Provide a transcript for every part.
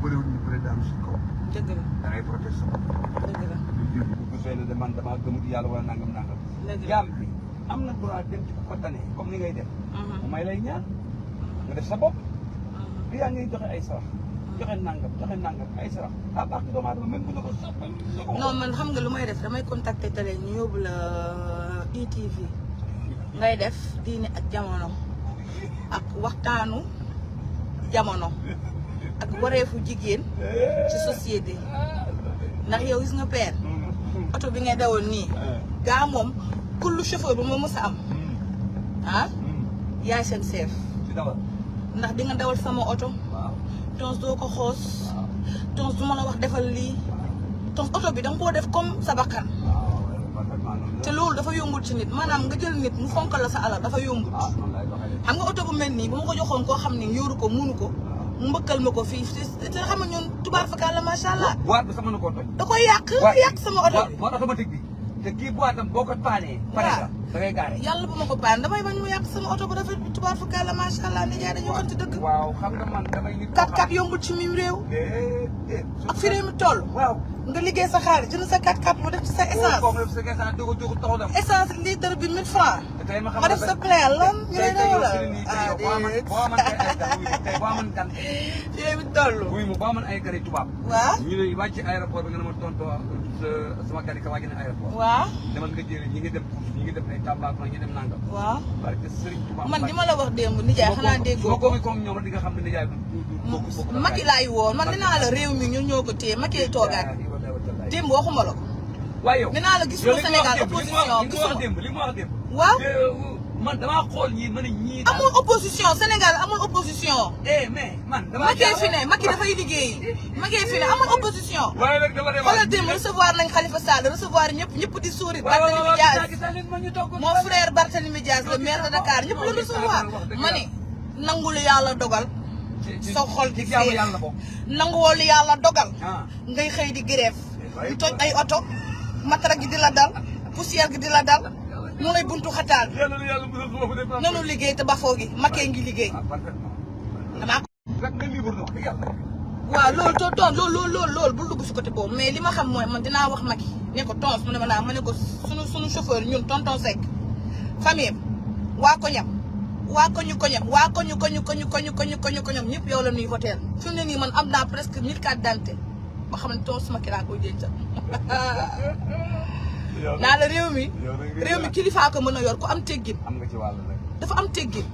bëriwul ñu bëri daanu si kaw. dëgg la da ngay protéger sa bopp. dëgg la. bu fekkee ne man damaa gëmut yàlla wala nangam. dëgg la jaam bi am na droit dem ci ko tane comme ni ngay def. mu may lay ñaan nga def sa bopp. bi yaa ngay joxe ay sarax. joxe nangam ay sarax à part que doomu aadama même bu la ko sax non man xam nga lu may def damay contacter télé ñu yóbbu la ITV ngay def diine ak jamono ak waxtaanu jamono ak wareefu jigéen ci société ndax yow gis nga père oto bi ngay dawal nii gaa moom kullu chauffeur bu ma mës a am ah yaay seen chef ndax di nga dawal sama oto tons doo ko xoos tons du ma la wax defal lii tons oto bi danga koo def comme sa bakkan te loolu dafa yombul ci nit maanaam nga jël nit mu fonkal la sa alal dafa yombul xam nga oto bu mel nii bu ma ko joxoon koo xam ne yoru ko munu ko mu mbëkkal ma ko fii te xam nga ñun tubaar fakal la macha allah. boîte bi sama na koo toj. da koy yàq sama oto bi. boîte automatique bi te kii boîte am boo ko paanee. pare nga da ngay gaare. yàlla bu ma ko paan damay bañ mu yàq sama oto bu rafet bi tubaar fakal la macha allah ni jaay dañoo xam ci dëgg. waaw xam nga man damay nit. 4x4 yombul ci mim réew. ak fi réew mi toll. waaw nga liggéey sa xaalis jënd sa 4x4 mu def ci sa essence. essence litre bi 1000 francs. ma def sa plein lan ñu lay daw la. fi réew mi toll. wuy mu boo amoon ay gari tubaab. waaw ñu ne wàcc aéroport bi nga ne ma tontu sama gari ka wàcc na aéroport. waaw demal nga jëlee ñi ngi dem ñi ngi dem ay Tambacounda ñi dem nangam. waaw parce que Serigne Touba man li ma la wax démb nijaay xanaa déggoo ko. ko ñoom di nga xam ne nijaay Macky laay woon man dinaa la réew mi ñun ñoo ko téye Macky toogaat démb waxuma la ko. waaye yow dinaa la gis Sénégal opposition gisuma li ma wax démb waaw man damaa xool ñii ma ne ñii. amul opposition Sénégal amul opposition. mais man damaa Macky fi ne Macky dafay liggéey Macky fi ne amul opposition. waaye nag dama dem xoolal démb recevoir nañ Khalifa Sall recevoir ñëpp di sourire. Barthélémy Diaz mon frère Barthélémy Diaz le maire de Dakar ñëpp la recevoir ma ne nangu lu yàlla dogal. sa xol di fee nanguwoo li yàlla dogal. ngay xëy di grève di toj ay oto matara gi di la dal poussière gi di la dal mu lay buntu xataal nanu liggéey te bafoo gi Macky ngi liggéey damaa waaw loolu toon loolu bul dugg si côté boobu mais li ma xam mooy man dinaa wax Macky ne ko tons mu ne ma naa ma ne ko sunu chauffeur ñun tonton Seck famille waa ko ñam waa koñu ñëpp yow la nuy hôtel fi mu ne nii man am naa presque 1000 cartes d'identité ba xam ne tons Macky laa koy dencal naa la réew mi kilifaa ko mën a yor ku am teggin dafa am teggin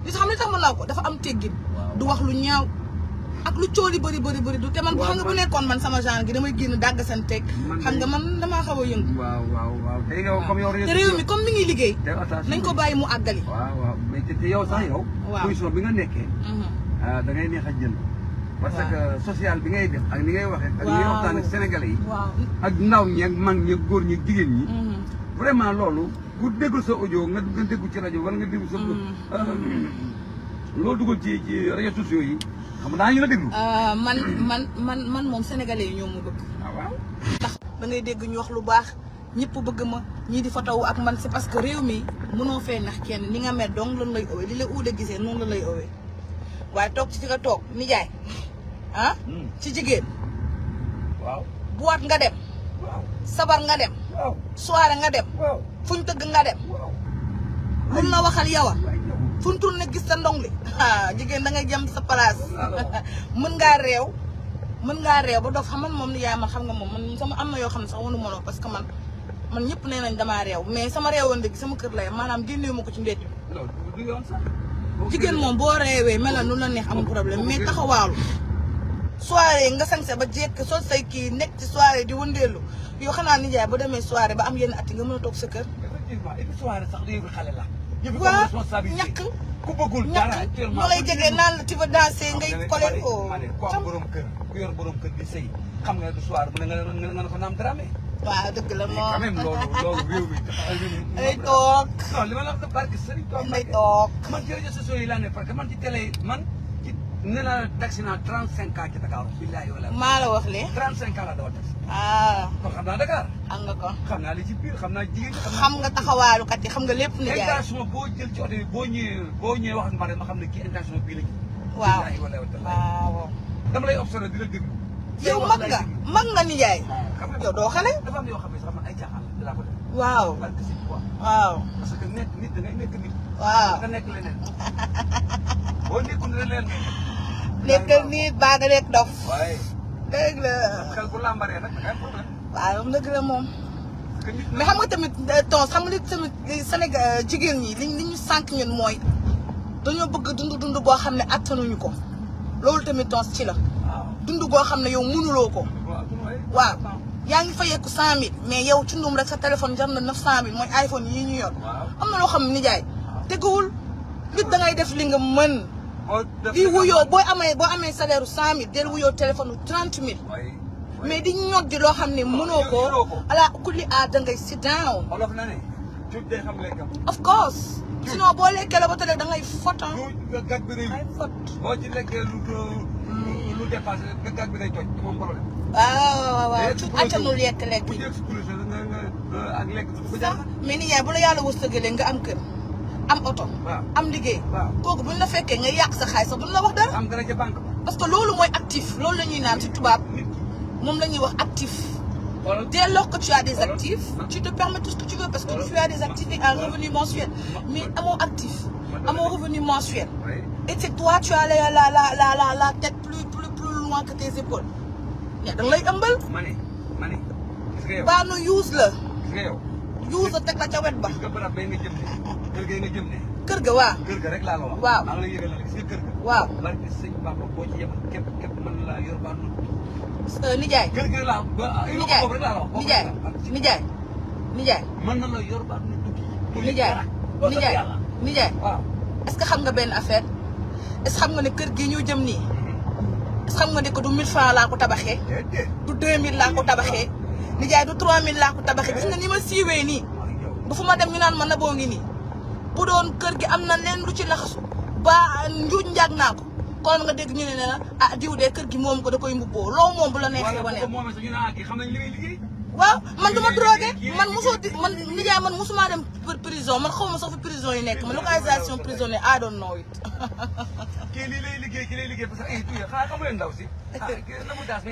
li xam ne tax ma naw ko dafa am teggin du wax lu ñaaw ak lu cooli bëri du te man bu xam nga bu nekkoon man sama genre gi damay génn dàgg seen teg xam nga man damaa xaw a yëngu te réew mi comme mi ngi liggéey nañ ko bàyyi mu àggali mais te yow sax yow position bi nga nekkee da ngay neex a jël parce que social bi ngay def ak ni ngay waxee ak ni ngay waxtaan ak sénégalais yi ak ndaw ñi ak mag ñi ak góor ñi ak jigéen ñi vraiment loolu bu déggul sa audio nga déggu ci rajo wala nga déggu sa loolu dugal ci réseaux sociaux yi xam nga daañu la déglu man moom sénégalais yi ñoo ma bëgg waaw ndax da ngay dégg ñu wax lu baax ñëpp bëgg ma ñii di photo ak man c'est parce que réew mi mënoo fee nax kenn ni nga mel donc lan lay owee li la uude gisee noonu la lay owee waaye toog ci fi nga toog nijaay ci jigéen waaw boîte nga dem sabar nga dem soirée nga dem fuñ tëgg nga dem luñ la waxal yow fuñ tourné gis sa ndong li jigéen da ngay jëm sa place mën ngaa réew ba dof xam man moom nijaay man xam nga moom man sama am na yoo xam ne sax wanu mënoo parce que man ñëpp nee nañ damaa réew mais sama réewande gi sama kër lay maanaam génnewu ma ko ci mbedd bi jigéen moom boo réewee mel na nu la neex amul problème mais taxawaalu soirée nga sañse ba jekk soo say kii nekk ci soirée di wëndeelu yow xanaa nijaay ba demee soirée ba am yenn at yi nga mën a toog sa kër soirée sax yëfu xale la waaw ñàkk ku bëggul dara moo lay jege naan la tu veux danser ngay collé ko ku am borom kër ku yor borom kër di sëy xam nga du soir bu ne nga ko naam dramé waaw dëgg la moom quand même loolu réew mi day toog non li ma la wax de barke Serigne Touba day toog man ci réseaux sociaux yi laa ne parce que man ci télé man ci ne la taxi naa 35 ans ci Dakar billahi wala maa la wax le 35 ans la dawal taxi kon xam naa Dakar xam nga ko xam naa li ci biir xam naa jigéen ñi xam nga taxawaalukat yi xam nga lépp ni jaay intention boo jël ci oto yi boo ñëwee wax ak ma xam ne kii intention bii la ci waaw dama lay observé di la déglu. yow mag nga nijaay. xam nga yow doo xale. dafa am yoo xam ne sax man ay caaxaan la ko def. waaw barke si quoi. waaw. parce que nit da ngay nekk nit. waaw nga nekk leneen. boo nekkul leneen. nekk nit baa nga nekk dof. waaye. dëgg la. xel bu lambaree nag da ngay am problème. waaw dëgg la moom. mais xam nga tamit tons xam nga li tamit Sénégal jigéen ñi li ñu sànq ñun mooy dañoo bëgg dund boo xam ne attanuñu ko loolu tamit tons ci la. dund goo xam ne yow mënuloo ko. waaw yaa ngi fayeeku 100000 mais yow ci ndum rek sa téléphone jar na 900000 mooy iPhone yii ñu yor. am na loo xam ne nijaay teguwul nit da ngay def li nga mën. di wuyoo boo amee salaire u 100000 del wuyoo téléphone u 30000. mais di ñod di loo xam ne mënoo ko ala kulli a da ngay sit down. olof na ne cuuj day xam lekkam. of course. sinon boo lekkee la ba tey da ngay fot ah. gàtt bi day fot. boo ci lekkee lu dépassé gàtt bi day toj moom problème. waaw cuuj attanul lekk yi. bu ñu explosé nga ak lekk bu sax mais nit ñaa bu la yàlla wërsëgalee nga am kër am oto. am liggéey. kooku buñ la fekkee nga yàq sa xaalis sax duñ la wax dara. am dara ca banque ba. parce que loolu mooy actif loolu la ñuy naan ci tubaab. moom la ñuy wax actif. Dès lors que tu as des actifs, tu te permets tout ce que tu veux parce que tu as des actifs et un revenu mensuel. Mais à mon actif, à mon revenu mensuel. Et c'est toi, tu as la tête plus loin que tes épaules. Mais dans les humble. Money. Bah nous use le. Use le teg la ca wet ba. Kër ga waaw. Kër ga rek laa la wax. waaw maa ngi lay yëgal la gis nga kër ga. waaw. barke sëñ Bamba boo ci yemal képp mën laa yor ba nijaay. kër ga laa nijaay nijaay. mën na la yor ba nijaay. waaw. est-ce que xam nga benn affaire est-ce que xam nga ne kër gi ñu jëm nii est-ce que xam nga ne que du 1000 francs laa ko tabaxee. du 2000 laa ko tabaxee. nijaay du 3000 laa ko tabaxee gis nga ni ma siiwee nii. bu fu ma dem ñu naan ma na boo ngi nii. bu doon kër gi am na leen lu ci laxasu ba njuuj njaag naa ko kon nga dégg ñu ne la ah diw de kër gi moom ko da koy mbubboo loo moom bu la neexee wane. waaw man duma drogué man mosoo di man nijaay man mosuma dem prison man xaw ma sax fi prison yi nekk man localisation prisonnier I don't know it. kii lii lay liggéey parce que ay tuye xanaa xamu leen ndaw si.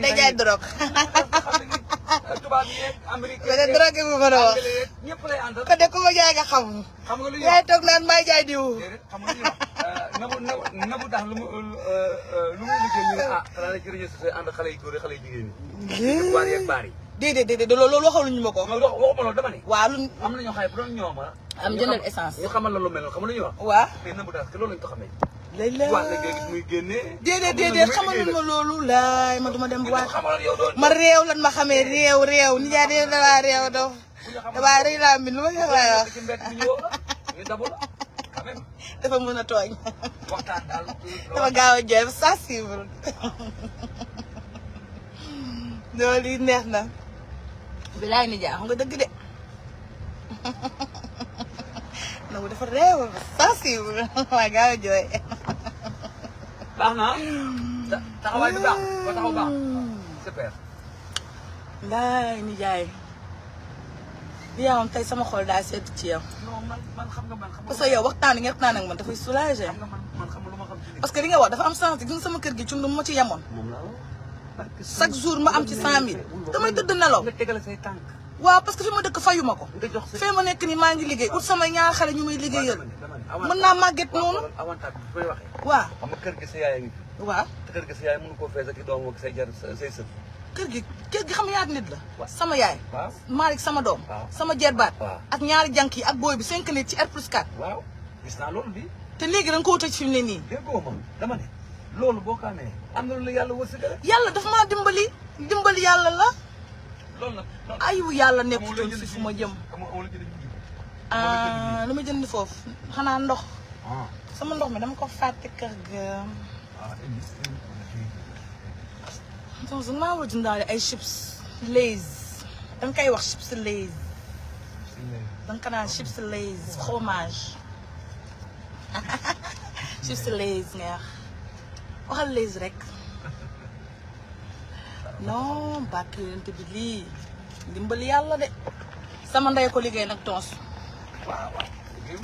day jaay drogue. tubaab yi Amérique mais drogue bu ma doon wax. ñëpp lay àndal. ko de ku ma jaay nga xam. xam nga lu ñuy yaay toog naan may jaay diw. xam nga lu ñuy wax nabu tax lu muy liggéey ñu ne ah xanaa la ci réseaux sociaux ànd xale yu góor yi xale yu jigéen ñi. baar yeeg baar yi. déedéet loolu waxaluñu ma ko. waxuma loolu dama ne. waaw lu am na ñoo xam ne bu doon ñoom am jëndal essence. ñu xamal la lu mel noonu xam nga lu ñuy wax. waaw mais nabu tax que loolu lañ ko xamee. léeg-léeg waaw léegi gis muy génnee. déedéet xamaluñ ma loolu laay ma duma dem waat ma réew lan ma xamee réew nijaay réew dawaa réew dof dawaa réew laa min lu ma jox laay wax dafa mën a tooñ dafa gaaw a jooy sensible loolu yi neex na bilaay nijaay xam nga dëgg de nagu dafa réew sensible waa gaaw a jooy baax na taxawaay bi baax ba taxaw baax super. ndaay nijaay di yaa tey sama xol daa sedd ci yow. non man xam nga parce que yow waxtaan nga waxtaan ak man dafay soulager. xam nga man xam lu ma xam ci parce que li nga wax dafa am sens gis sama kër gi ci ma ci yemoon. moom la chaque jour ma am ci 100000 damay tëdd nelaw. nga tegale say tànk. waaw parce que fi ma dëkk fayuma ko. nga jox fee ma nekk ni maa ngi liggéey ut sama ñaar xale ñu may liggéeyal. mën naa màgget noonu. avantage bi may waxee. waaw xam nga kër gi sa yaay a ngi fi. waaw te kër gi sa yaay mënu koo fees ak i doom ak say jar say sët. kër gi xam nga yaat nit la. sama yaay. waaw Malick sama doom. sama jerbaat. ak ñaari jànk yi ak booy bi 5 nit ci R+4. waaw gis naa loolu bi. te léegi da nga koo tëj fi mu ne nii. déggoo ma dama ne loolu boo ko amee am na lu la yàlla wërsëgal. yàlla dafa maa dimbali yàlla la. loolu nag ayu yàlla nekkutoon si fu ma jëm. lu ma jënd foofu xanaa ndox. sama ndox mi dama ko fàtte kër ga. donc maa war a jëndaale ay chips Lay's da nga koy wax chips Lay's. da nga ko naan chips Lay's fromage. chips Lay's nga wax waxal Lay's rek. non bàkk yonent bi lii dimbali yàlla de sama ndey ko liggéey nag toos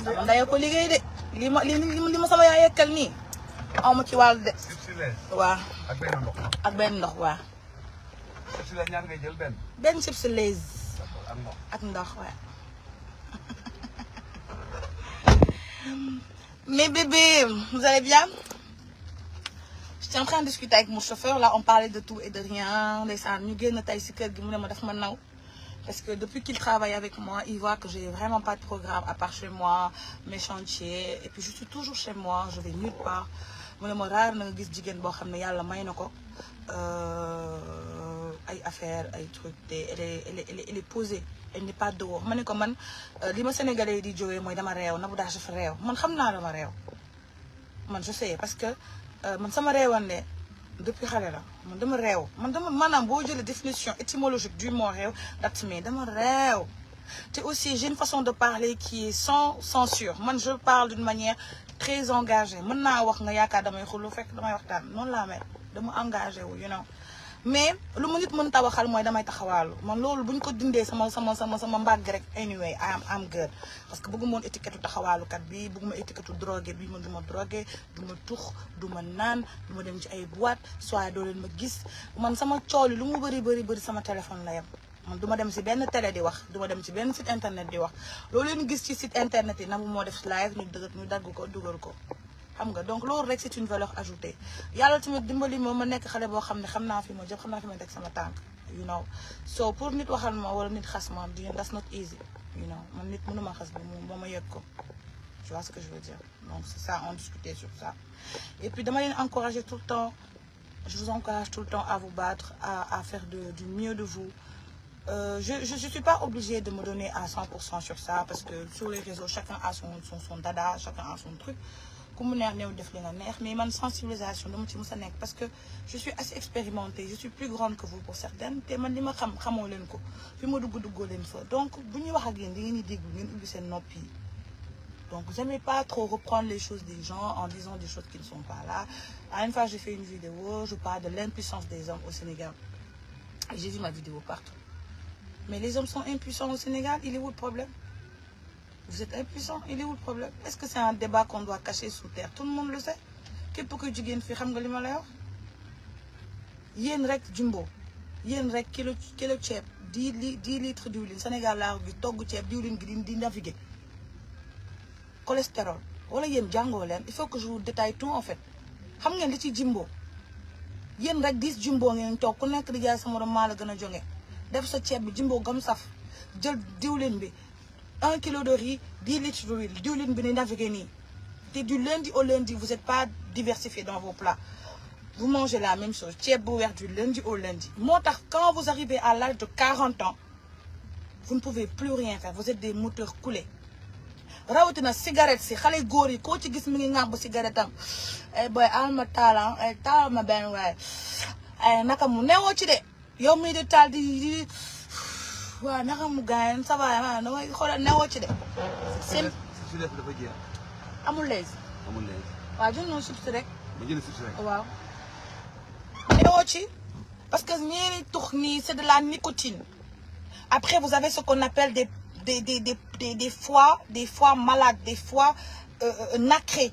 sama ndey ko liggéey de li ma sama yaay yekkal nii aw ma ci wàll de Sipsiles. waaw. ak benn ndox. ak benn ndox waaw. Sipsiles ñaar ngay jël benn. benn Sipsiles. ak ndox. ak ndox waaw. Mais bébé, vous allez bien? J'étais en train de discuter avec mon chauffeur, là on parlait de tout et de rien. Parce que depuis qu'il travaille avec moi, il voit que j'ai vraiment pas de programme à part chez moi, mes chantiers. Et puis je suis toujours chez moi, je vais nulle part. Je suis rare de voir ay affaires, ay trucs. Elle est posée. Elle n'est pas dehors. Je dis que man, les Sénégalais disent que je suis réew, Nabou Dash je réew. Man xam naa dama réew. Man je sais parce que man sama réewande depuis xale la man dama réew. Man dama maanaam boo jëlee définition étymologique du mot réew, that's me dama réew. Et aussi j'ai une façon de parler qui est sans censure. Man je parle d'une manière très engagée. Man naa wax nga yaakaar damay xullu fekk damay waxtaan noonu laa mel. Dama engagé wu, you know. Mais lu ma nit mën ta waxal mooy damay taxawaalu man loolu buñ ko dindee sama mbàgg rek anyway I'm good parce que bëgguma woon étiquette taxawaalukat bi bëgguma étiquette drogué bi man du ma drogué du ma tux du ma naan du ma dem ci ay boîte soit doo leen ma gis man sama cooli lu mu bëri sama téléphone la yem man du ma dem si benn télé di wax du ma dem si benn site internet di wax loolu leen gis ci site internet yi nag moo def live ñu dagg ko dugal ko xam nga donc loolu rek c'est une valeur ajoutée yàlla tamit dimbali ma nekk xale boo xam ne xam naa fi ma jëm xam naa fi ma teg sama tànk you know so pour nit waxal ma wala nit xas ma that's not easy you know man nit mënuma xas bi moom ma yëg ko tu vois ce que je veux dire donc c'est ça on discutait sur ça et puis dama leen encourager tout le temps je vous encourage tout le temps à vous battre à faire du mieux de vous je suis pas obligée de me donner à 100% sur ça parce que sur les réseaux chacun a son dada chacun a son truc mais ma sensibilisation parce que je suis assez expérimentée je suis plus grande que vous pour certaines donc donc vous n'aimez pas trop reprendre les choses des gens en disant des choses qui ne sont pas là. À une fois j'ai fait une vidéo je parle de l'impuissance des hommes au Sénégal et j'ai vu ma vidéo partout mais les hommes sont impuissants au Sénégal, il est où le problème? Vous êtes impuissant, il est où le problème? Est-ce que c'est un débat qu'on doit cacher sous terre? Tout le monde le sait. Qu'est-ce que tu gagnes? Yen rek jumbo. Yen rek kilo chep. 10 litres d'huile. Sénégal là, togg chep d'huile di naviguer. Cholestérol. Wala yen jango len. Il faut que je vous détaille tout en fait. Xam ngeen li ci jumbo. Yen rek 10 jumbo ngeen tok ku nek di jaay sama morom mala gëna jongé. Def sa chep bi jumbo gam saf. Jël diwlin bi 1 kilo de riz, 10 litres d'huile, d'huile bi naviguer. Et du lundi au lundi, vous n'êtes pas diversifié dans vos plats. Vous mangez la même chose. Du lundi au lundi. Quand vous arrivez à l'âge de 40 ans, vous ne pouvez plus rien faire. Vous êtes des moteurs coulés. Rawatina cigarette si xalé goor yi ko ci gis mi ngi ngab cigarette am ay boy alma talan ay tal ma ben way ay naka mu newo ci de yow mi de tal di wa naka mu gaay ça va ma damay xolal newo ci de c'est dafa jeex amul les wa jël no chips rek ma jël chips rek waaw newo ci parce que ñi tux ni c'est de la nicotine après vous avez ce qu'on appelle des foies malades, des foies nacrés.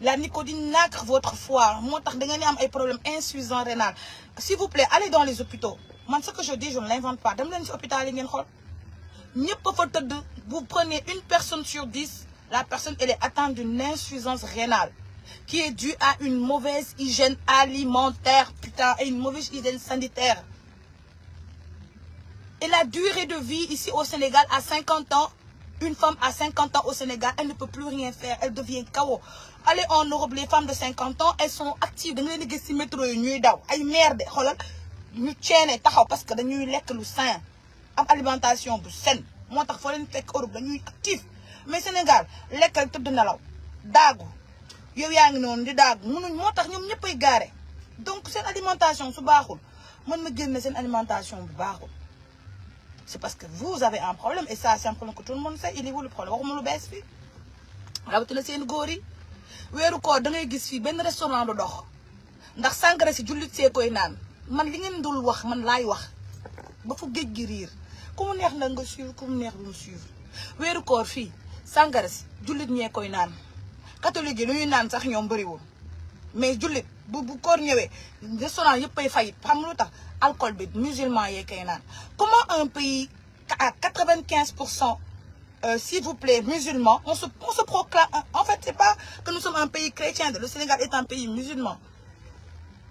La nicotine nacre votre foie. Moi, vous avez un problème insuffisant rénal. S'il vous plaît, allez dans les hôpitaux. Moi, ce que je dis, je ne l'invente pas. Dans les hôpitaux, vous prenez une personne sur 10, la personne elle est atteinte d'une insuffisance rénale qui est due à une mauvaise hygiène alimentaire, putain, et une mauvaise hygiène sanitaire. Et la durée de vie ici au Sénégal à 50 ans, une femme à 50 ans au Sénégal, elle ne peut plus rien faire, elle devient KO. Allez en Europe, les femmes de 50 ans, elles sont actives. Dans les métro, elles merde, ñu tiennent parce que dañuy lekk lu sain, am alimentation bu saine. Moo tax fo leen fekk Europe dañuy actif. Mais Sénégal, lekkal tëdd nelaw, daagu. Yow yaa ngi noonu di daagu. Mënuñ moo tax ñoom ñëpp ay gaare. Donc seen alimentation su baaxul, mën na génne seen alimentation bu baaxul. C'est parce que vous avez un problème et ça c'est un problème que tout le monde sait. Il est où le problème? Waxuma lu bees fi. Rawatina seen góor yi. Weeru koor da ngay gis fii benn restaurant du dox. Ndax sangara si jullit see koy naan. Man li ngeen dul wax man laay wax. Ba fu géej gi riir. Ku mu neex na nga suivre, ku mu neex du mu suivre. Weeru koor fii sangara si jullit ñee koy naan. Catholique yi lu ñuy naan sax ñoom bëriwul. mais jullit bu koor ñëwee restaurant yëpp ay fayit xam nga lu tax alcool bi musulman yee kay naan. Comment un pays à 95% s'il vous plaît musulman, on se proclame, en fait c'est pas que nous sommes un pays chrétien, le Sénégal est un pays musulman,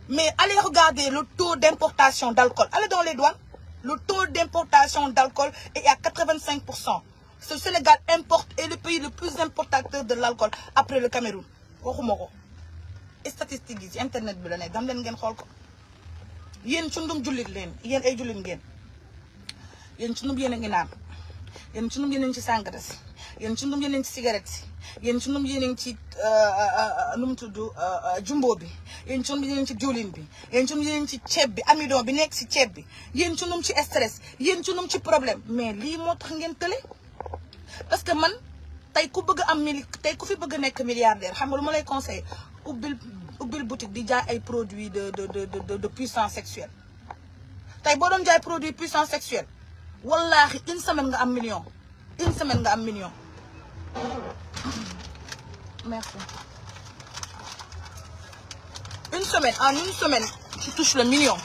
mais allez regarder le taux d'importation d'alcool, allez dans les douanes, le taux d'importation d'alcool est à 85%. Ce Sénégal est le pays le plus importateur de l'alcool après le Cameroun. waxuma ko statistiques yi ci internet bi la ne dam leen ngeen xool ko. Yéen cundum jullit leen yéen ay jullit ngeen, yéen cundum yéen a ngi naan, yéen cundum yéen a ngi ci sàngara si, yéen cundum yéen a ngi ci cigarette si, yéen cundum yéen a ngi ci nu mu tudd jumbo bi, yéen cundum yéen a ngi ci diwlin bi, yéen cundum yéen a ngi ci ceeb bi amidon bi nekk ci ceeb bi, yéen cundum ci stress, yéen cundum ci problème. Mais lii moo tax ngeen tële parce que man tey ku bëgg am tey ku fi bëgg nekk milliardaire xam nga lu ma lay conseillé ubbil boutique di jaay ay produits de puissance sexuelle. tey boo doon jaay produit puissance sexuelle wallaahi une semaine nga am million, une semaine nga am million. Merci. En une semaine tu touches le million.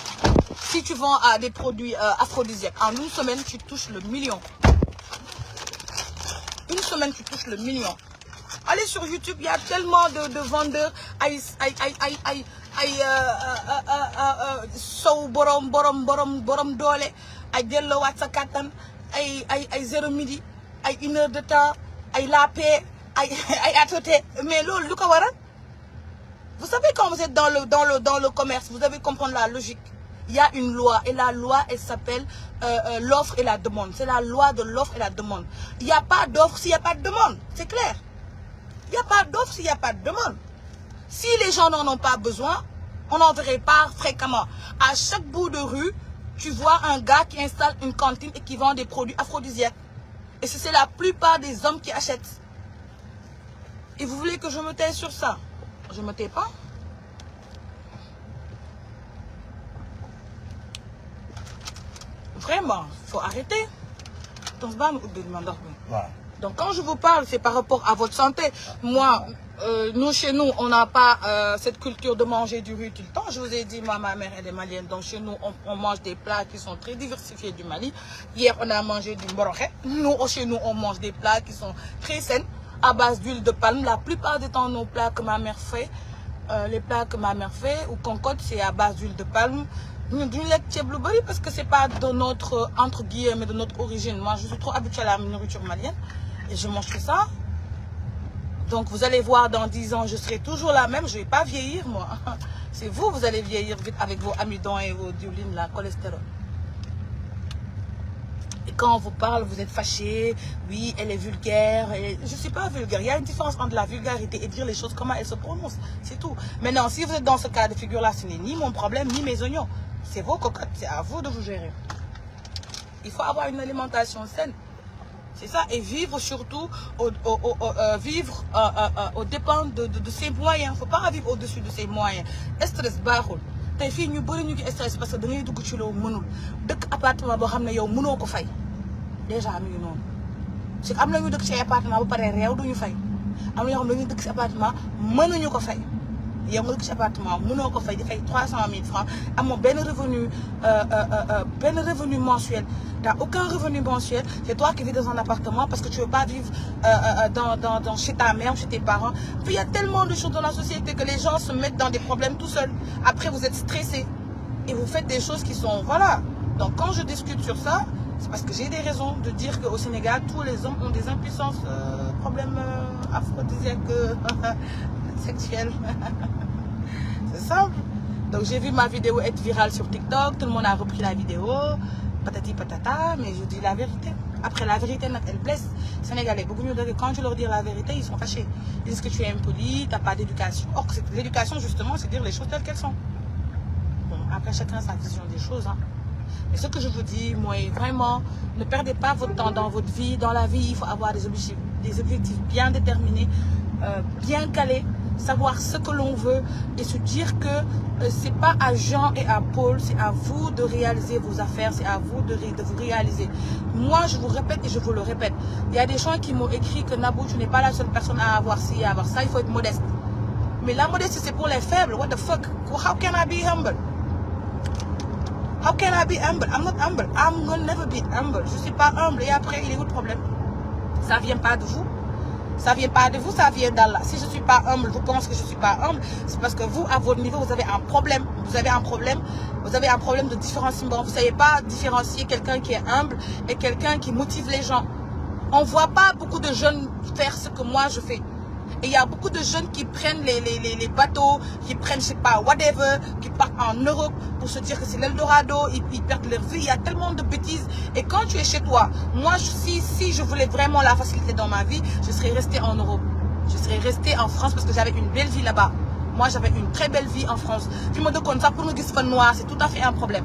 Si tu vends des produits aphrodisiaques en une semaine tu touches le million. Une semaine tu touches le million. Allez sur YouTube, il y a tellement de vendeurs sow borom doole ay delloowaat sa kattan ay 0 midi ay 1 heure de temps ay la paix ay atoté. Mais loolu lu ko waral? Vous savez quand vous êtes dans le commerce, vous devez comprendre la logique. Il y a une loi et la loi elle s'appelle l'offre et la demande. C'est la loi de l'offre et la demande. Il n'y a pas d'offre s'il n'y a pas de demande, c'est clair. Il n'y a pas d'offre s'il n'y a pas de demande. Si les gens n'en ont pas besoin, on n'en verrait pas fréquemment. À chaque bout de rue, tu vois un gars qui installe une cantine et qui vend des produits aphrodisiaques. Et c'est la plupart des hommes qui achètent. Et vous voulez que je me taise sur ça? Je ne me tais pas. Vraiment, il faut arrêter. Donc quand je vous parle, c'est par rapport à votre santé. Moi, nous, chez nous, on n'a pas cette culture de manger du riz tout le temps. Je vous ai dit, moi, ma mère, elle est malienne. Donc chez nous, on mange des plats qui sont très diversifiés du Mali. Hier, on a mangé du mboroké. Chez nous, on mange des plats qui sont très sains, à base d'huile de palme. La plupart du temps, nos plats que ma mère fait, les plats que ma mère fait, ou concorde, c'est à base d'huile de palme. Parce que c'est pas de notre, entre guillemets, de notre origine. Moi, je suis trop habituée à la nourriture malienne et je mange que ça. Donc, vous allez voir, dans 10 ans, je serai toujours la même. Je vais pas vieillir, moi. C'est vous, vous allez vieillir vite avec vos amidons et vos diolines, la cholestérol. Et quand on vous parle, vous êtes fâché. Oui, elle est vulgaire. Je suis pas vulgaire. Il y a une différence entre la vulgarité et dire les choses comment elles se prononcent. C'est tout. Maintenant, si vous êtes dans ce cas de figure-là, ce n'est ni mon problème, ni mes oignons. C'est vos cocottes. C'est à vous de vous gérer. Il faut avoir une alimentation saine. C'est ça. Et vivre surtout, vivre aux dépens de ses moyens. Il ne faut pas vivre au-dessus de ses moyens. Stress, barul. Tey fii ñu bëri ñu ngi stress parce que da ngay dugg ci loo mënul dëkk appartement boo xam ne yow mënoo ko fay déjà mi ngi noonu c'est que am na ñu dëkk ci appartement ba pare réew duñu fay am na ñoo xam ne dañuy dëkk ci appartement mënuñu ko fay yow nga dëkk ci appartement mënoo ko fay di fay 300 000 francs amoo benn revenu mensuel. T'as aucun revenu mensuel, c'est toi qui vis dans un appartement parce que tu veux pas vivre chez ta mère ou chez tes parents. Puis il y a tellement de choses dans la société que les gens se mettent dans des problèmes tout seuls. Après, vous êtes stressés et vous faites des choses qui sont... Voilà. Donc quand je discute sur ça, c'est parce que j'ai des raisons de dire qu'au Sénégal, tous les hommes ont des impuissances, problèmes aphrodisiaques, sexuels. C'est simple. Donc j'ai vu ma vidéo être virale sur TikTok, tout le monde a repris la vidéo. Patati patata, mais je dis la vérité. Après, la vérité, elle blesse. Sénégalais, beaucoup mieux que quand tu leur dis la vérité, ils sont fâchés. Ils disent que tu es impoli, tu n'as pas d'éducation. Or, l'éducation, justement, c'est dire les choses telles qu'elles sont. Bon, après, chacun a sa vision des choses. Hein. Mais ce que je vous dis, moi, vraiment, ne perdez pas votre temps dans votre vie. Dans la vie, il faut avoir des objectifs bien déterminés, bien calés, savoir ce que l'on veut et se dire que c'est pas à Jean et à Paul, c'est à vous de réaliser vos affaires, c'est à vous de vous réaliser. Moi, je vous répète et je vous le répète. Il y a des gens qui m'ont écrit que Nabou, tu n'es pas la seule personne à avoir ci, à avoir ça, il faut être modeste. Mais la modestie, c'est pour les faibles. What the fuck? How can I be humble? How can I be humble? I'm not humble. I'm gonna never be humble. Je suis pas humble. Et après, il est où le problème? Ça vient pas de vous. Ça vient pas de vous, ça vient d'Allah. Si je suis pas humble, vous pensez que je suis pas humble, c'est parce que vous, à votre niveau, vous avez un problème. Vous avez un problème. Vous avez un problème de différenciation. Vous savez pas différencier quelqu'un qui est humble et quelqu'un qui motive les gens. On voit pas beaucoup de jeunes faire ce que moi je fais. Et il y a beaucoup de jeunes qui prennent les bateaux, qui prennent, je sais pas, whatever, qui partent en Europe pour se dire que c'est l'Eldorado, ils perdent leur vie. Il y a tellement de bêtises. Et quand tu es chez toi, moi, si je voulais vraiment la facilité dans ma vie, je serais restée en Europe. Je serais restée en France parce que j'avais une belle vie là-bas. Moi, j'avais une très belle vie en France. Puis me dis comme ça, pour nous dire noir, c'est tout à fait un problème.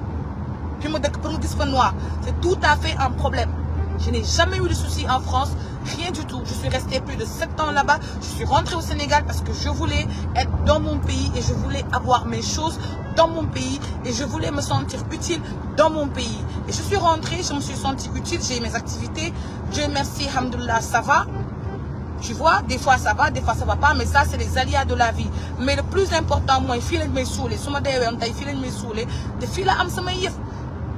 Puis me dis pour nous dire noir, c'est tout à fait un problème. Je n'ai jamais eu de soucis en France, rien du tout. Je suis restée plus de 7 ans là-bas. Je suis rentrée au Sénégal parce que je voulais être dans mon pays et je voulais avoir mes choses dans mon pays et je voulais me sentir utile dans mon pays. Et je suis rentrée, je me suis sentie utile, j'ai mes activités. Dieu merci, alhamdoulilah, ça va. Tu vois, des fois ça va, des fois ça va pas, mais ça c'est les aléas de la vie. Mais le plus important, moi, il faut me saouler.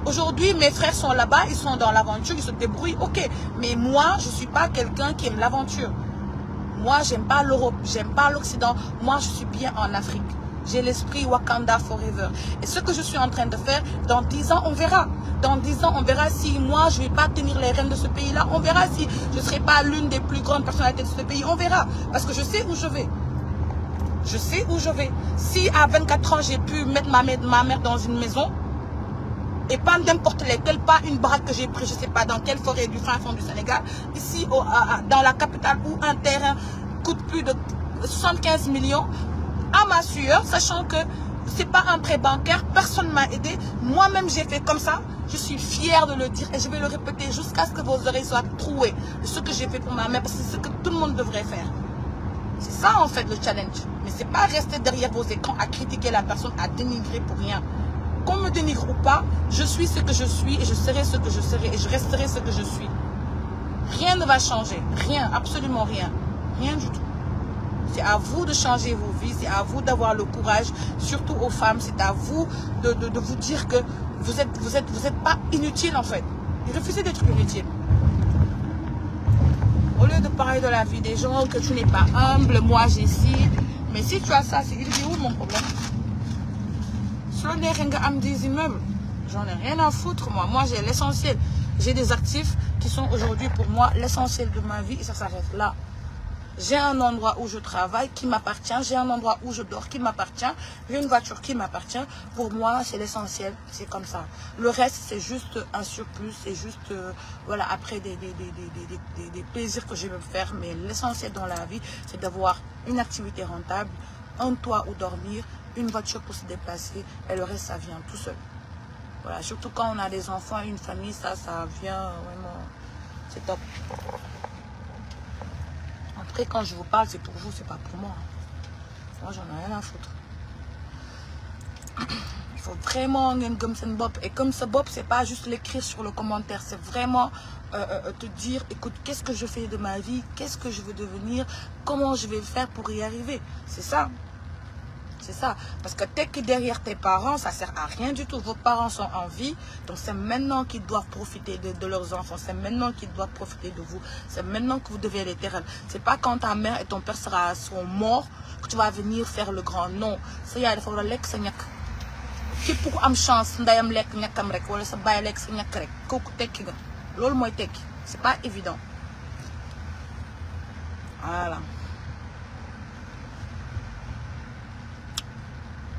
Aujourd'hui, mes frères sont là-bas, ils sont dans l'aventure, ils se débrouillent, ok. Mais moi, je ne suis pas quelqu'un qui aime l'aventure. Moi, j'aime pas l'Europe, j'aime pas l'Occident. Moi, je suis bien en Afrique. J'ai l'esprit Wakanda Forever. Et ce que je suis en train de faire, dans 10 ans, on verra. Dans 10 ans, on verra si moi, je ne vais pas tenir les rênes de ce pays-là. On verra si je ne serai pas l'une des plus grandes personnalités de ce pays. On verra. Parce que je sais où je vais. Je sais où je vais. Si à 24 ans, j'ai pu mettre ma mère dans une maison, et pas n'importe lesquels, pas une baraque que j'ai pris, je ne sais pas dans quelle forêt du fin fond du Sénégal, ici dans la capitale où un terrain coûte plus de 75 millions, à ma sueur, sachant que ce n'est pas un prêt bancaire, personne ne m'a aidé, moi-même j'ai fait comme ça, je suis fière de le dire et je vais le répéter jusqu'à ce que vos oreilles soient trouées de ce que j'ai fait pour ma mère, parce que c'est ce que tout le monde devrait faire. C'est ça en fait le challenge, mais ce n'est pas rester derrière vos écrans à critiquer la personne, à dénigrer pour rien. Qu'on me dénigre ou pas, je suis ce que je suis et je serai ce que je serai et je resterai ce que je suis. Rien ne va changer, rien, absolument rien, rien du tout. C'est à vous de changer vos vies, c'est à vous d'avoir le courage, surtout aux femmes, c'est à vous de vous dire que vous êtes pas inutile en fait. Et refusez d'être inutile. Au lieu de parler de la vie des gens, que tu n'es pas humble, moi j'ai ci, mais si tu as ça, c'est où mon problème? Des immeubles, j'en ai rien à foutre moi. Moi j'ai l'essentiel. J'ai des actifs qui sont aujourd'hui pour moi l'essentiel de ma vie et ça s'arrête là. J'ai un endroit où je travaille qui m'appartient, j'ai un endroit où je dors qui m'appartient, j'ai une voiture qui m'appartient. Pour moi c'est l'essentiel, c'est comme ça. Le reste c'est juste un surplus, c'est juste voilà, après des plaisirs que je veux faire, mais l'essentiel dans la vie c'est d'avoir une activité rentable, un toit où dormir, une voiture pour se déplacer et le reste ça vient tout seul. Voilà, surtout quand on a des enfants, une famille, ça vient vraiment, c'est top. Après quand je vous parle, c'est pour vous, c'est pas pour moi. Moi j'en ai rien à foutre. Il faut vraiment une comme ça bob. Et comme ça bob, c'est pas juste l'écrire sur le commentaire, c'est vraiment te dire, écoute, qu'est-ce que je fais de ma vie, qu'est-ce que je veux devenir, comment je vais faire pour y arriver. C'est ça. C'est ça. Parce que dès que derrière tes parents, ça sert à rien du tout. Vos parents sont en vie. Donc c'est maintenant qu'ils doivent profiter de leurs enfants. C'est maintenant qu'ils doivent profiter de vous. C'est maintenant que vous devez les terrer. C'est pas quand ta mère et ton père seront morts que tu vas venir faire le grand. Non. Ça y est, il faut le lek sa ñak. Képp ku am chance ndayam lek ñakam rek wala sa baay lek sa ñak rek. Kooku tekki nga. Loolu mooy tekki. C'est pas évident. Voilà.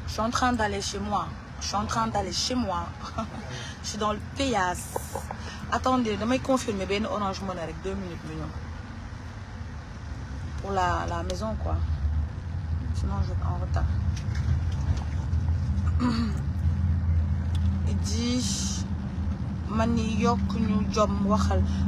Je suis en train d'aller chez moi. Je suis en train d'aller chez moi. Je suis dans le péage. Attendez, je vais confirmer bien Orange Money avec 2 minutes minimum. Pour la maison, quoi. Sinon, je vais être en retard. Il dit...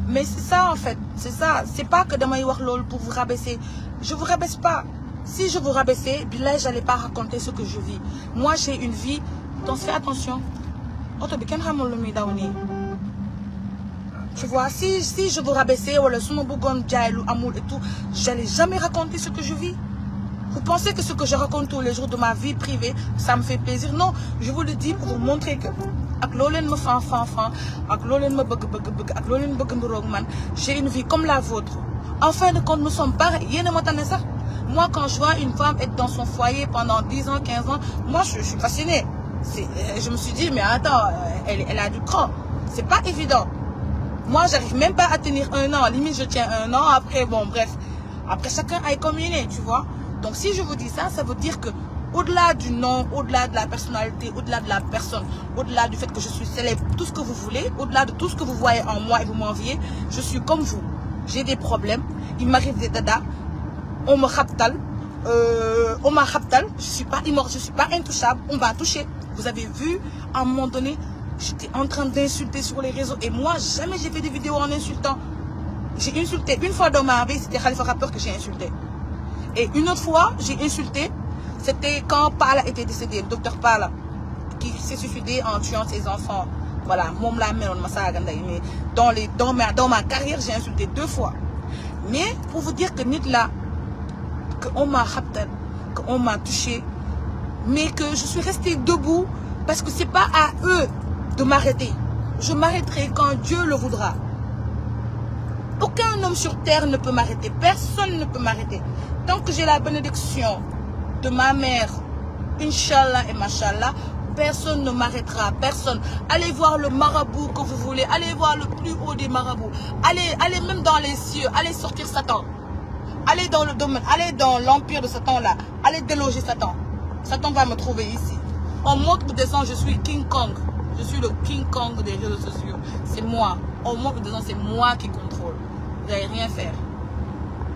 Mais c'est ça, en fait. C'est ça. C'est pas que demain, pour vous rabaisser. Je vous rabaisse pas. Si je vous rabaissais, là, je n'allais pas raconter ce que je vis. Moi, j'ai une vie. Donc, fais attention. Tu vois, si je vous rabaissais, ou le et tout, j'allais jamais raconter ce que je vis. Vous pensez que ce que je raconte tous les jours de ma vie privée, ça me fait plaisir? Non, je vous le dis pour vous montrer que ak loo leen ma fan ak loo leen ma bëgg ak loo leen bëgg nduroog man, j'ai une vie comme la vôtre. En fin de compte, nous sommes pareils. Yéen a ma tane sax. Moi, quand je vois une femme être dans son foyer pendant 10 ans, 15 ans, moi, je suis fascinée. Je me suis dit, mais attends, elle a du cran. C'est pas évident. Moi, j'arrive même pas à tenir 1 an. Limite, je tiens 1 an. Après, bon, bref. Après, chacun aille comme il est, tu vois. Donc, si je vous dis ça, ça veut dire que au-delà du nom, au-delà de la personnalité, au-delà de la personne, au-delà du fait que je suis célèbre, tout ce que vous voulez, au-delà de tout ce que vous voyez en moi et vous m'enviez, je suis comme vous. J'ai des problèmes. Il m'arrive des dada. On me raptale. On m'a raptale. Je suis pas immortelle, je suis pas intouchable. On m'a touché. Vous avez vu, à un moment donné, j'étais en train d'insulter sur les réseaux. Et moi, jamais j'ai fait des vidéos en insultant. J'ai insulté une fois dans ma vie, c'était Khalifa Rappeur que j'ai insulté. Et une autre fois, j'ai insulté, c'était quand Pala était décédé, le docteur Pala, qui s'est suicidé en tuant ses enfants. Voilà, mom la mère, mais dans ma carrière, j'ai insulté 2 fois. Mais pour vous dire que nit là, qu'on m'a rapté, qu'on m'a touché, mais que je suis restée debout parce que c'est pas à eux de m'arrêter. Je m'arrêterai quand Dieu le voudra. Aucun homme sur terre ne peut m'arrêter. Personne ne peut m'arrêter. Tant que j'ai la bénédiction de ma mère, Inch'Allah et Machallah, personne ne m'arrêtera. Personne. Allez voir le marabout que vous voulez. Allez voir le plus haut des marabouts. Allez même dans les cieux. Allez sortir Satan. Allez dans le domaine. Allez dans l'empire de Satan là. Allez déloger Satan. Satan va me trouver ici. En monte ou descend, je suis King Kong. Je suis le King Kong des réseaux sociaux. C'est moi. En monte ou descend, c'est moi qui contrôle. Vous n'allez rien faire.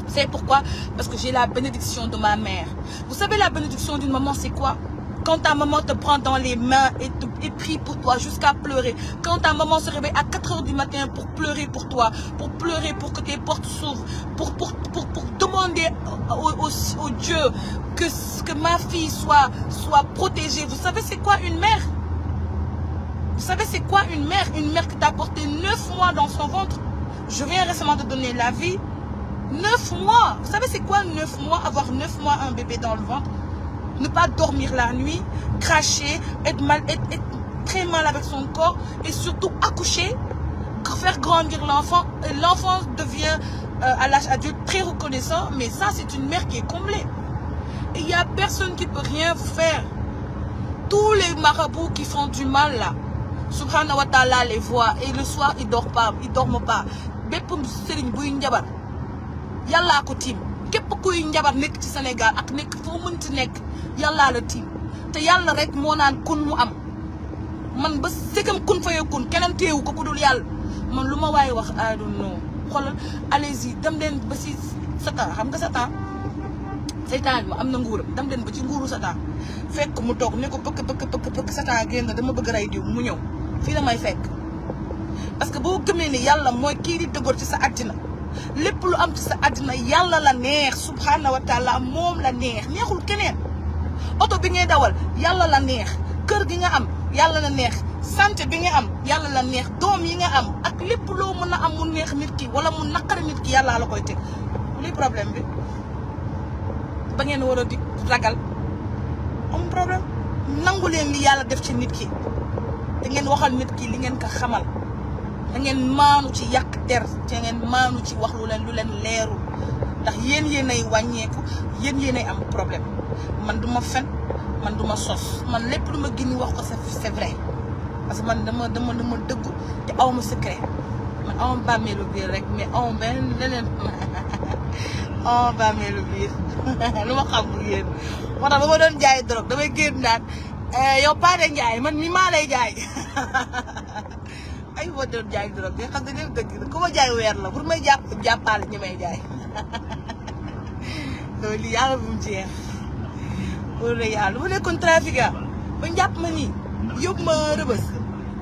Vous savez pourquoi? Parce que j'ai la bénédiction de ma mère. Vous savez la bénédiction d'une maman, c'est quoi? Quand ta maman te prend dans les mains et prie pour toi jusqu'à pleurer. Quand ta maman se réveille à 4 h du matin pour pleurer pour toi. Pour pleurer pour que tes portes s'ouvrent. Pour demander au Dieu que ma fille soit protégée. Vous savez c'est quoi une mère? Vous savez c'est quoi une mère? Une mère qui t'a porté 9 mois dans son ventre. Je viens récemment de donner la vie. 9 mois. Vous savez c'est quoi 9 mois? Avoir 9 mois un bébé dans le ventre. Ne pas dormir la nuit, cracher, être très mal avec son corps et surtout accoucher, faire grandir l'enfant. L'enfant devient à l'âge adulte très reconnaissant, mais ça c'est une mère qui est comblée. Et il n'y a personne qui peut rien faire. Tous les marabouts qui font du mal là, Subhanahu wa ta'ala les voit et le soir ils dorment pas. Béppum sëriñ buy njabar yàllaa ko tiim képp kuy njabar nekk ci Sénégal ak nekk foo mënti nekk yàllaa la tiim te yàlla rek moo naan kun mu am man ba sëgam kun fayakun keneen teewu ko ku dul yàlla man lu ma waaye wax I don't know xoolal allez-y dem leen ba si Satan xam nga Satan seytaan bi am na nguuram dem leen ba ci nguuru Satan fekk mu toog ne ko pëkk Satan génn dama bëgg rey diw mu ñëw fii la may fekk parce que boo gëmee ni yàlla mooy kii di dëggoor ci sa àddina lépp lu am ci sa àddina yàlla la neex subhanahu wa taala moom la neex neexul keneen oto bi ngay dawal yàlla la neex kër gi nga am yàlla la neex santé bi nga am yàlla la neex doom yi nga am ak lépp loo mën a am mu neex nit ki wala mu naqari nit ki yàlla la koy teg luy problème bi ba ngeen war a di ragal am problème nangu leen li yàlla def ci nit ki te ngeen waxal nit ki li ngeen ko xamal da ngeen maanu ci yàq der te ngeen maanu ci wax lu leen leerul ndax yéenay wàññeeku yéenay am problème man duma fen man duma sos man lépp lu ma gën wax ko c'est vrai parce que man dama dëggu te awma secret man awma bàmmeelu biir rek mais awma benn leneen awma bàmmeelu biir lu ma xam bu yéen moo tax ba ma doon jaay drogue damay génn naan yow Pathé Ndiaye man mi maa lay jaay ay boo doon jaay drogue nga xam ne lépp dëgg ku ma jaay weer la pour may jàppale ñi may jaay loolu lii yàlla bu mu jeex wóor na yàlla bu nekkoon trafiquant ba jàpp ma nii yóbbu ma Rëbës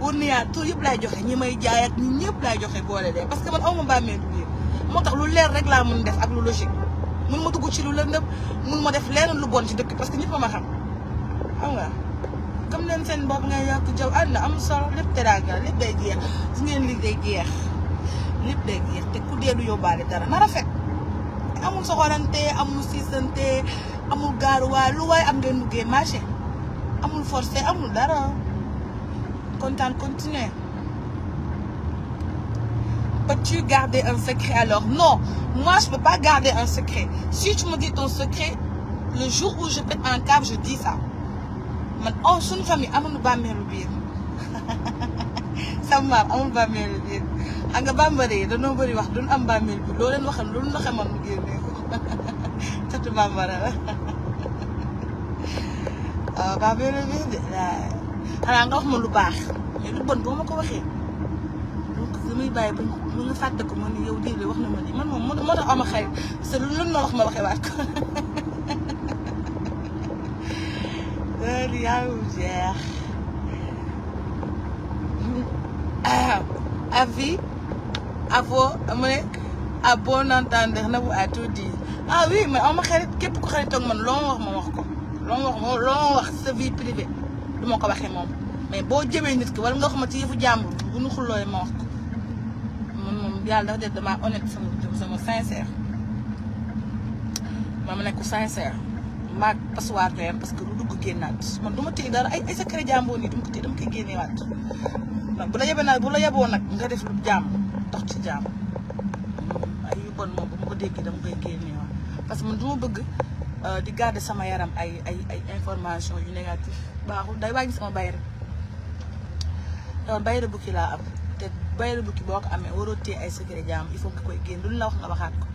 wóor na yàlla tur yëpp laay joxe ñi may jaay ak ñi ñëpp laay joxe boole de parce que man aw ma bàmmeelu biir moo tax lu leer rek laa mun def ak lu logique mun ma dugg ci lu lëndëm mun ma def leneen lu bon ci dëkk parce que ñëpp ma xam nga comme leen seen bopp ngay yàq jaw àdduna am solo lépp teraanga lépp day jeex su ngeen li day jeex lépp day jeex te ku dee du yóbbaale dara na rafet amul soxorante amul siisante amul gaaruwaay lu waay am ngeen duggee marché amul forcé amul dara kontaan continuer. Peux-tu garder un secret alors? Non, moi je peux pas garder un secret. Si tu me dis ton secret, le jour où je pète un câble, je dis ça. Man, oh, suñu famille amul bàmmeelu biir sama maam amul bàmmeelu biir xam nga bambara yi dañoo bëri wax duñ am bàmmeel bi loo leen waxal loolu la xamal mu génnee ko catu bambara la waaw bàmmeelu biir de xanaa nga wax ma lu baax mais lu bon boo ma ko waxee donc damay bàyyi ba mu nga fàtte ko ma ni yow diir wax na ma ni man moom moo tax ama xarit parce que lu ma wax ma waxee waat ko jeex avis mu ne à bon entendeur na bu à tout dire ah oui mais ama xarit képp ku xaritoog man loo ma wax ko loo ma wax sa vie privée du ma ko waxee moom mais boo jëmee nit ki wala nga xamante yëfu jàmbur bu ñu xullooy ma wax ko man moom yàlla dafa def damaa honnête sama sincère ma nekk sincère maag passoir leen parce que lu dugg génnaat man du ma téye dara ay secret jàmbur nii du ma ko téye dama koy génneewaat man bu la yeboo nag nga def lu jàmm dox ci jàmm ay yu bon moom bu ma ko déggee dama koy génneewaat parce que man du ma bëgg di garder sama yaram ay information yu négatif baaxul day wàññi sama bayre bayre bukki laa am te bayre bukki boo ko amee waroo téye ay secret jàmm il faut nga koy génn lu la wax nga waxaat ko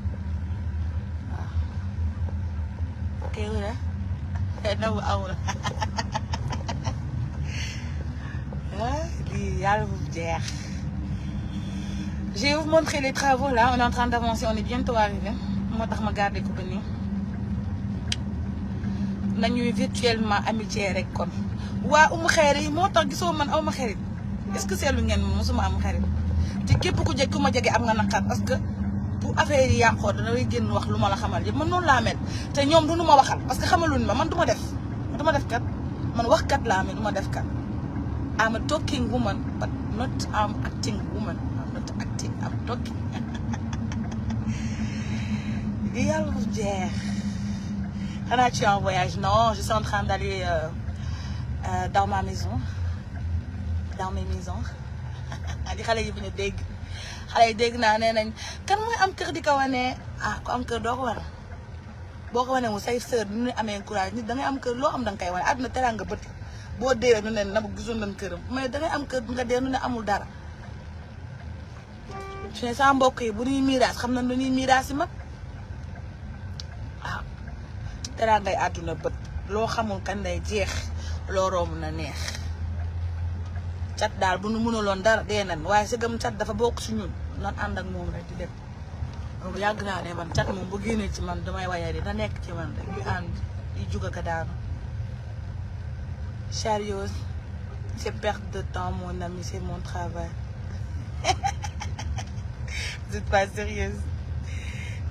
ok wala nabu awul lii yàlla bu jeex. Je vais vous montrer les travaux là on est en train d'avancer on est bientôt arrivé moo tax ma garder ko ba nii nañuy virtuellement amitié rek kon waa umu xeer yi moo tax gisoo man aw ma xarit est-ce que seetlu ngeen moom mosuma am xarit te képp ku ma jege am nga naqar parce que bu affaire yi yàqoo dana lay génn wax lu ma la xamal yëpp man noonu laa mel te ñoom du nu ma waxal parce que xamaluñ ma man du ma def kat man wax kat laa mais du ma def kat I'm a talking woman but not am acting woman I'm not acting I'm talking di yàlla bu jeex xanaa tu es en voyage non je suis en train d'aller dans ma maison dans mes maisons di xale yi bu ñu dégg xale yi dégg naa nee nañ kan mooy am kër di ko wane ku am kër doo ko wane boo ko wane mu say sœur du ñu amee courage nit da ngay am kër loo am da nga koy wane àdduna teraanga bët boo dee nu ne na gisoon nañ këram mais da ngay am kër nga dee nu ne amul dara su sa mbokk yi bu ñuy miiraas xam nañ lu ñuy miiraas si mag teraangay àdduna bët loo xamul kan day jeex loo romb na neex cat daal bu nu mënuloon dara dee nañ waaye sëgam cat dafa bokk si ñun nan ànd ak moom rek di dem donc yàgg naa ne man cat moom bu génnee ci man damay wayal yi da nekk ci man rek di ànd di jug ak a daanu chariot c'est perte de temps mon ami c'est mon travail vous êtes pas sérieuse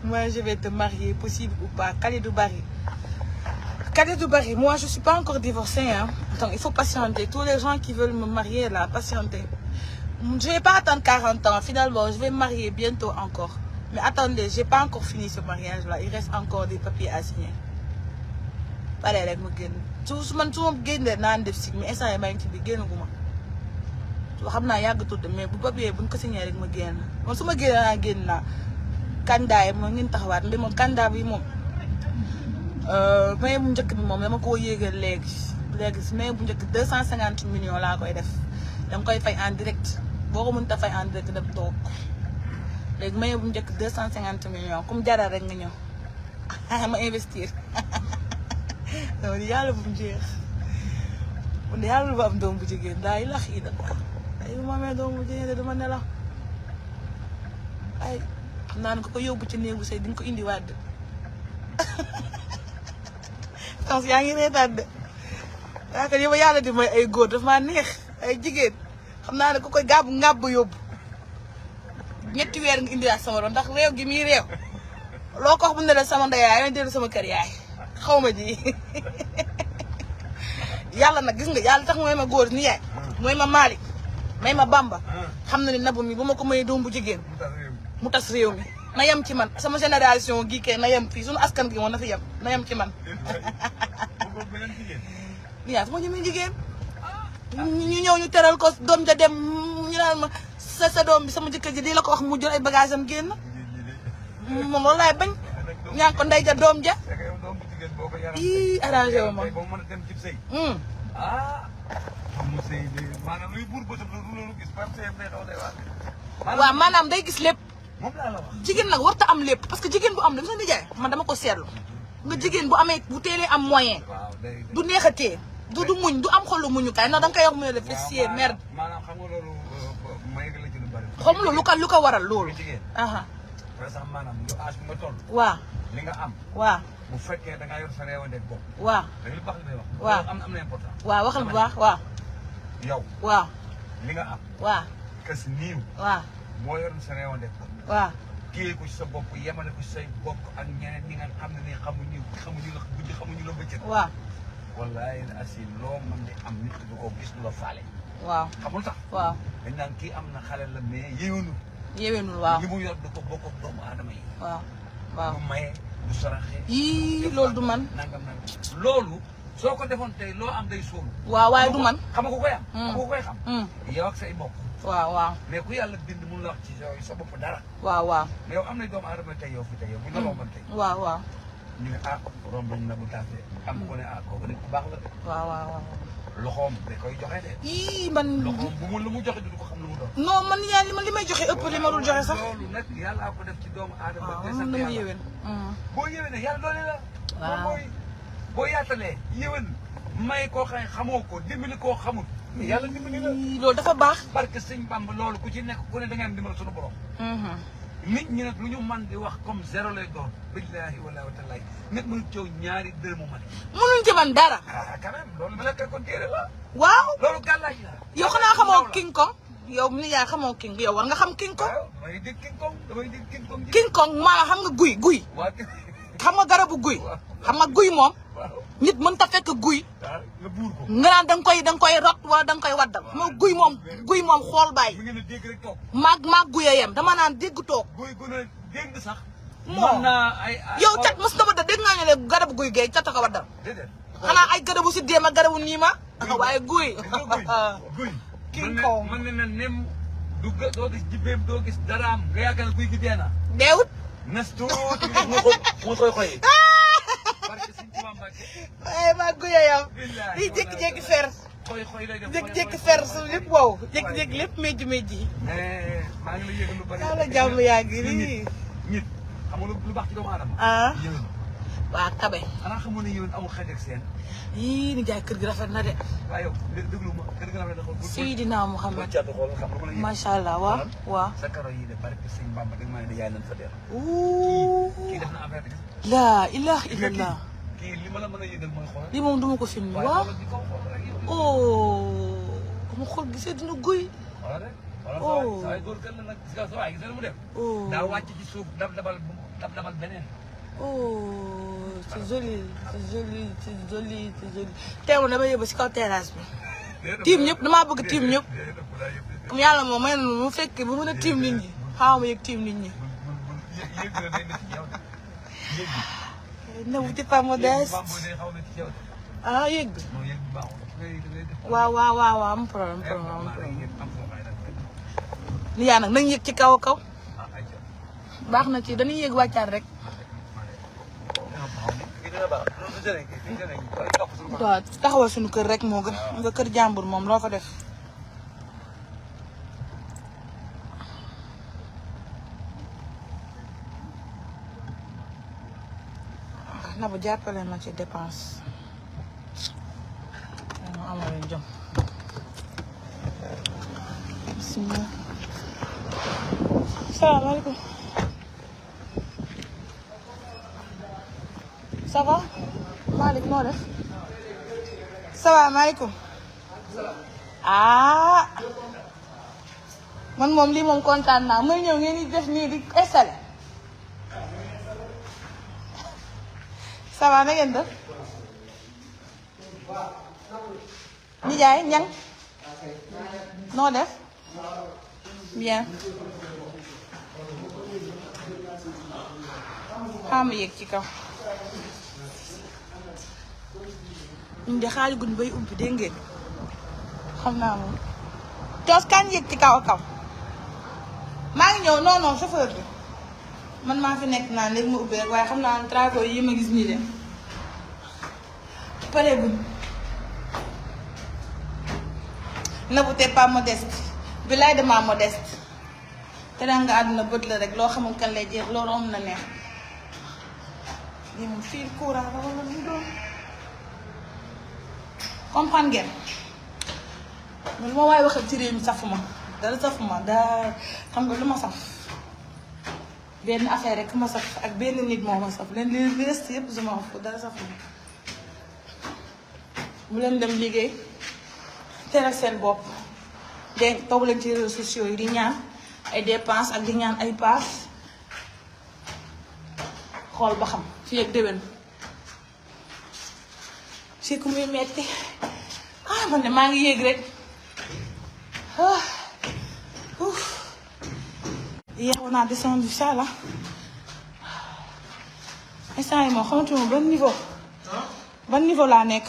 moi je vais te marier possible ou pas Kalidou Barry moi je suis pas encore divorcée hein donc il faut patienter tous les gens qui veulent me marier là patienter je vais pas attendre 40 ans finalement je vais me marier bientôt encore mais attendez j'ai pas encore fini ce mariage là il reste encore des papiers à signer pare rek ma génn su ma génnee naan def si mais instant yi maa ngi ci biir génnaguma xam naa yàggatul de mais bu papier buñ ko signé rek ma génn man su ma génn naa candidat yi moom ngeen taxawaat li moom candidat bi moom maye bu njëkk bi moom dama koo yéegal léegi si maye bu njëkk 250 millions laa koy def dama koy fay en direct boo ko mënut a fay en direct daf toog léegi maye bu njëkk 250 millions comme jaral rek nga ñëw ma investir donc yàlla bu mu jeex man yàlla bu am doom bu jigéen daay lax yi da ay bu ma amee doom bu jigéen dama nelaw ay xam naa ne ko yóbbu ci néegu sëy di nga ko indiwaat de donc yaa ngi reetaat de yaakaar yow yàlla di may ay góor daf maa neex ay jigéen xam naa ne ku koy ngàbb yóbbu ñetti weer nga indiwaat sama doom ndax réew gi muy réew loo ko wax bu ne la sama ndeyaay yoon dellu sama kër yaay xaw ma ji yàlla nag gis nga yàlla tax mooy ma góor ni yaay mooy ma Malick may ma Bamba xam na ni nabu mi bu ma ko may doom bu jigéen mu tas réew mi na yem ci man sama génération gii kay na yem fii suñu askan gi moom na fi yem na yem ci man. yaa su ma ñemee jigéen ñu ñëw ñu teral ko doom ja dem ñu naan ma sa doom bi sama jëkkër ji di la ko wax mu jël ay bagage am génn moom loolu laay bañ ñaan ko ndey ja doom ja ii arrangé wu ma. waaw maanaam day gis lépp jigéen nag warta am lépp parce que jigéen bu am lépp sa nijaay man dama ko seetlu nga jigéen bu amee bu teelee am moyen du neex a téye du muñ du am xolu muñu kay ndax da nga koy wax mu ne la fessier merde. maanaam xam nga loolu may la ci lu bari. xam nga lu ko waral loolu. par exemple maanaam yow âge bi nga toll. waaw li nga am. waaw bu fekkee da ngaa yor sa réewandeeg bopp. waaw da nga baax li may wax. waaw am na important. waaw waxal bu baax waaw. yow. waaw li nga am. waaw. kas niiw. waaw boo yoroon sa réewandeeg bopp. waaw. téye ko ci sa bopp yemale ko ci say bokk ak ñeneen ñi nga xam ne nii xamuñu la guddi xamuñu la bëccëg. waaw. wallaay asi loo mën di am nit du ko gis du la faale. waaw xamul tax. waaw dañ naan kii am na xale la mais yéwénul. yéwénul waaw li mu yor du ko bokk ak doomu aadama yi. waaw waaw du maye du saraxe. yii loolu du man. nangam loolu soo ko defoon tey loo am day sóolu. waaw waaye du man. xam nga ku koy am. xam nga ku koy xam. yow ak say bokk. waaw waaw. mais ku yàlla bind mun la wax ci sa bopp dara. waaw waaw. mais yow am na doomu aadama tey yow fi tey yow bu ñu la romboon tey. waaw waaw. ñu ne ah romb na bu tàffee. am ko ne ah kooku nit ku baax la de. waaw waaw waaw. loxoom da koy joxe de. yii man. loxoom bu mu lu mu joxe du ko xam lu mu doon. non man yaa man li may joxe ëpp li ma dul joxe sax. loolu nag yàlla ko def ci doomu aadama. waaw te man sant dama yàlla yéwén. boo yéwénee yàlla doole la. waaw boo yaatalee yéwén may koo xam xamoo ko dimbali koo xamul. yàlla dimbali la. loolu dafa baax. parce que sëñ Bamba loolu ku ci nekk ku ne da ngay am dimbali sunu borom. nit ñi nag lu ñu mën di wax comme zéro lay doon. billahi wala wa taala nit mënu coow ñaari dërëmu man. mënuñ ci man dara. ah quand même loolu ma la kon téere la. waaw. loolu gàllaaj la. yow xanaa xamoo King Kong. yow ni yaa xamoo King yow war nga xam King Kong. waaw damay dégg King Kong damay dégg King Kong. King Kong maanaam xam nga guy. waaw xam nga garabu guy. xam nga guy moom. nit mën ta fekk guy. nga buur ko. nga naan da nga koy rot wala da nga koy waddal. moo guy moom xool bàyyi. mi ngi dégg rek toog. maag guy yem dama naan dégg toog. guy gu ne dégg sax. moo yow cat mos na waddal dégg nga ñu ne garabu guy gee cat a ko waddal. déedéet. xanaa ay garabu si déem ak garabu niima. waaye guy. guy. King Kong mën na nem du doo gis jibbeem doo gis daraam nga yaakaar guy gi dee na. deewut. nas tuuti mu koy xoy. parce que suñ tubaab Mbàkke. waaye maa guy yam. di jékki-jékki fer. xoy lay def jékki-jékki fer su lépp wow. jékki-jékki lépp méjji. mais maa ngi lay yëgal lu bari. yàlla jàmm yaa ngi nii. nit xam nga lu baax ci doomu aadama. yéwén. waa tabe. xanaa xamoon ne yéwén amul xaj ak seen. yii ni jaay kër gi rafet na de. waaw yow déglu ma kër gi rafet na xool. Seydina Muhammad. macha allah waaw. sa karo yi de barke sëñ Bamba dégg maa ne yaay nañ fa der. kii def na affaire bi. laa ilaha illallah. kii li ma la mën a yëgal mooy xool. lii moom duma ko filmé waaw. mu xool gisee dina guy. wala rek. wala saa yi góor kër la nag sa waay gis nga mu def. daa wàcc ci suuf dabal beneen. c'est joli. teewul dama yóbbu si kaw terrasse bi. tiim ñëpp damaa bëgg tiim ñëpp. yàlla moom may na mu fekk bu mën a tiim nit ñi xaaral ma yëg tiim nit ñi. ne vous pas modeste. ah yëg bi. waaw am problème. ni yaa nag nañ yëg ci kaw baax na ci dañuy yëg wàccaat rek. waaw taxawal suñu kër rek moo gën nga kër jàmbur moom loo fa def. na bu jàppale ma ci dépense. ma amal jom. bismillah. salaamaaleykum. ça va. Malick noo def. salaamaaleykum. man moom lii moom kontaan naa may ñëw ngeen di def nii di installé. ça va na ngeen def. nijaay ñang noo def. bien. xaama yéeg ci kaw ñun de xaali gun bay ubbi dégg ngeen xam naa moom toos kañ yéeg ci kaw a kaw maa ngi ñëw non non chauffeur bi man maa fi nekk naan léegi ma ubbi rek waaye xam naa travaux yi ma gis nii de pare buñ Nabou t'es pas modeste bilaay dama modeste te daa nga àdduna bët la rek loo xamul kan lay jeex loolu am na neex lii moom fii courant la wala lu doon comprendre ngeen man lu ma waaye waxal ci réew mi safuma dara safuma daa xam nga lu ma saf benn affaire rek ma saf ak benn nit moo ma saf leen li reste yëpp je m'en fous dara safuma mu leen dem liggéey teral seen bopp dégg toog leen ci réseaux sociaux yi di ñaan ay dépenses ak di ñaan ay paas xool ba xam fii ak déwén fii ku muy metti man de maa ngi yéeg rek yeewu naa descendu ça là instant yi moom xamatuma ban niveau laa nekk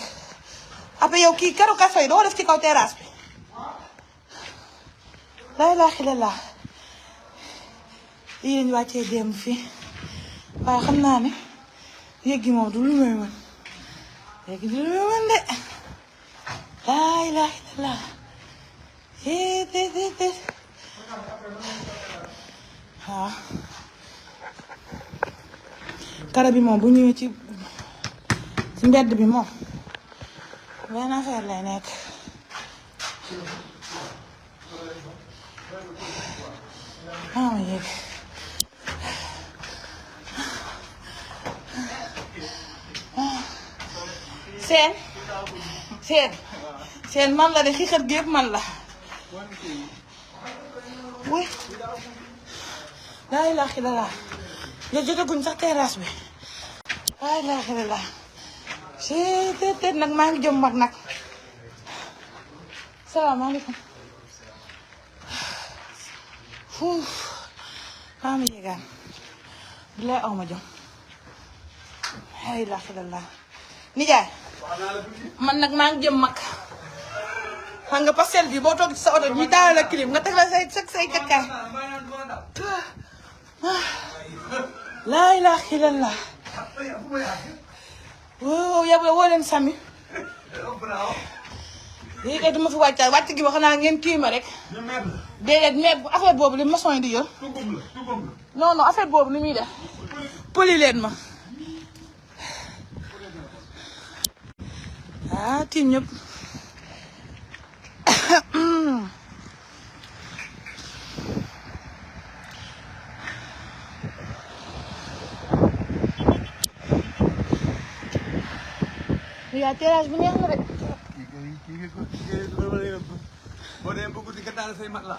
après yow kii keroog kafe yi doo def ci kaw terrasse bi laa ilaaha illallaah lii lañu wàccee démb fii waaye xam naa ne yéeg gi moom du lu may mën yéeg gi du lu may mën de laa ilaaha illallaah waaw kara bi moom bu ñëwee ci mbedd bi moom benn affaire lay nekk ma yéeg seen man la de xixat gi yëpp man la wuy laa ilaaha illallaah yow jotaguñ sax terrasse bi laa ilaaha illallaah te nag maa ngi jëm mag nag salaamaaleykum fuuf maa mi yéegaan bi lay aw ma jëm laa ilaaha illallaah nijaay man nag maa ngi jëm mag xam nga pastel bi boo toog ci sa oto ñu taal la clim nga teg la say cakkaay laa ilaaha illallaah woo yàlla woo leen sami lii kay duma fi wàccaat wàcc gi wax naa ngeen kii ma rek déedéet mais affaire boobu li maçon yi di yor non non affaire boobu li muy def poli leen ma tiim ñëpp yaa terrasse bu neex na de. boo demee bëgg di nga taal say mat la.